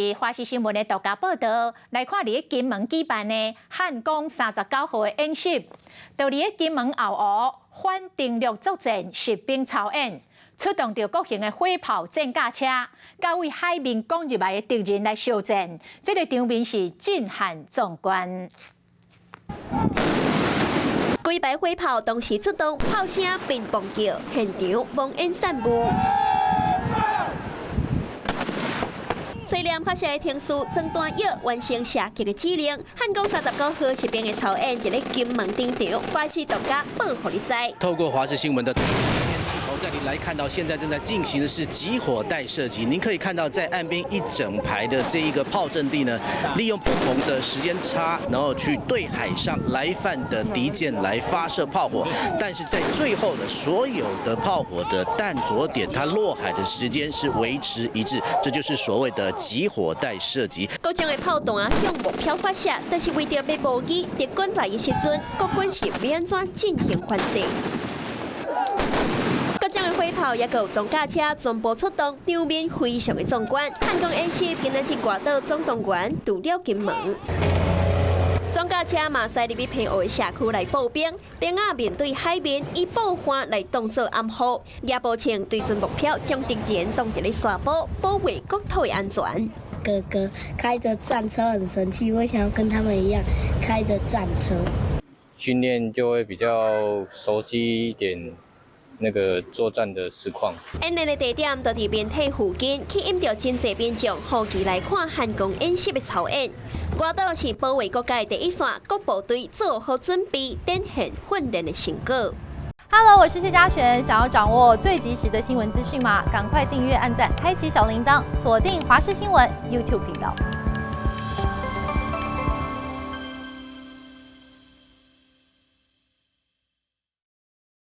是華視新聞的獨家報道，來看佇金門舉辦的漢光39號的演習，佇咧金門後湖反登陸作戰實兵操演，出動著各型的火炮戰甲車，佮對海面攻入來的敵人來相戰，這个場面是震撼壯觀。幾排火炮同時出動，炮聲乒乓叫，現場濃煙散霧。催淚發射的程序裝彈藥，完成射擊的指令。漢光39號實兵的操演，佇咧金門登場，華視獨家報予你知。透過華視新聞的鏡頭帶你來看到，現在正在進行的是集火袋射擊。您可以看到，在岸邊一整排的這一個炮陣地呢，利用不同的時間差，然後去對海上來犯的敵艦來發射炮火。但是在最後的所有的炮火的彈着點，它落海的時間是維持一致，這就是所謂的集火袋射擊。各種的炮彈向目標發射，但是為著欲模擬敵軍來的時陣，國軍是欲按怎進行反制？各種的火炮也閣有裝甲車全部出動，場面非常的壯觀。漢光演習今仔日外島總動員除了金門，裝甲車嘛駛入去澎湖的社區來布兵，兵仔面對海面，以布帆來當做掩護，也步槍對準目標，將敵人擋佇咧沙埔，保衛國土的安全。哥哥開着戰車很神氣，我想要跟他們一樣開着戰車。訓練就會比較熟悉一點那個作戰的實況。演練的地點就佇棉體附近，吸引著真濟民眾好奇來看漢光演習的操演。外島是保衛國家的第一線，各部隊做好準備，展現訓練的成果。 Hello，我是謝嘉璇，想要掌握最及時的新聞資訊嗎？趕快訂閱、按讚、開啟小鈴鐺，鎖定華視新聞 YouTube 頻道。